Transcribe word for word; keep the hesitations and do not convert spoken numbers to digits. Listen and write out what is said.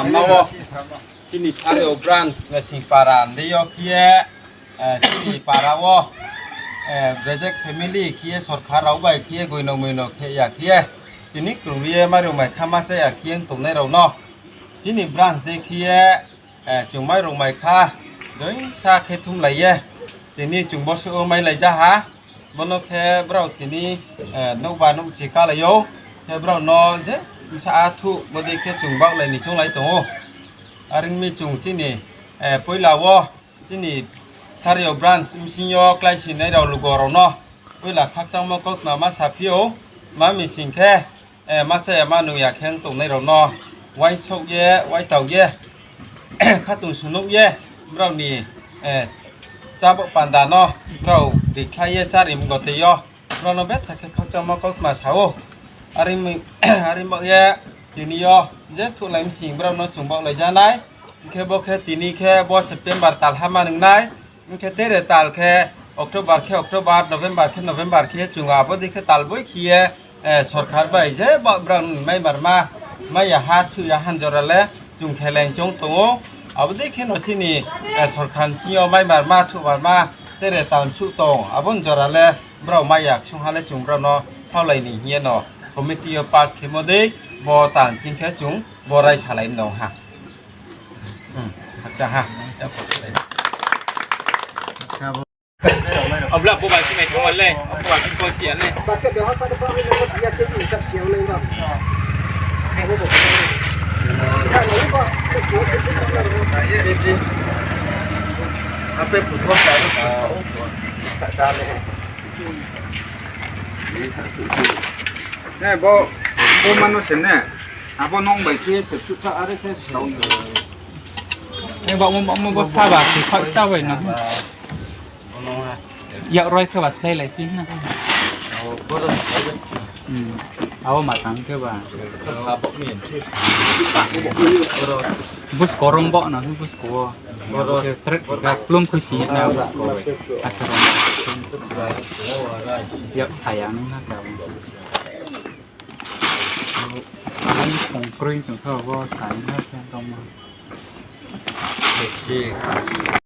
Ama wo, chini Sario branch, Mesing para, deing yo khe ye, eh, chini para wo, eh, Brejek family khe ye sorkar rao bai khe ye goino moino khe ya khe ye, tini krung ye mairung mai kha ma cha ya khe ye tongnai rao no. Chini branch dei khe ye, eh, chung mairung mai kha, joinsa khe thumlai ye, tini chung bosuh wo mailai ja ha. Bono khe brao tini, eh, nouhba nouhchi kalai ou. Khe brao no je bsa athuh bodei khe chung baohlai ni chounglai tong ou. Are ong mi chung chini, eh, poila wo chini Sario branch bsing yo kláisoinai rao lugo rao no poila khakchangmo kautma ma saphi ou, ma mi sing khe, eh, ma cha ya ma nung ya khe ong tongnai rao no uaingsouh ye, uaitao ye, khatungsung nuh ye, brao ni, eh, chábo panda no brao rikhlai ye chári mgo tei yo, brao no betha khe khakchangmo kautma sa ou. Are ong mi, are ong baoh ye tini yo je thuhlai bsing brao no chung baohlai ja nai. Hing khe bo khe tini khe bo September tal ha ma nung nai. Hing khe tere tal khe October khe October, November khe November khe chung abo dei khe tal boi khe ye, eh, sorkar bai je bo brao ni maimarma, mai ya ha, thuh ya ha ni jora le chung khe leng choung tong ou. Abo dei khe no chini, eh, sorkar ni sing yo maimarma, thuhmarma, tere tal suh tong, abo ni jora le brao mai ya ksung ha le chung brao no haolai ni hing ye no committee yo pass khemo dei, bo tal ching khe chung bo raisalai no ha. Hmm, acha ha. Abla bo ba si mai thang le, bo ba si ko si le. Ape puto sa. Ne, bo, bo mano se ne. Abo nung bai khe se suh kha are khe se. Ne, bo, bo, bo, bo sa ba, se kha sa bai na. Yak roi khe ba slái lai phi na. Hmm. Abo ma tang khe ba. Bus korong bo na, bus ko. Abo khe trek ka plum khusi na bus ko. Atharo. Yak sayang na ka. Ang kongkroi tong kha bo sayang na ka tong ma. Sexy.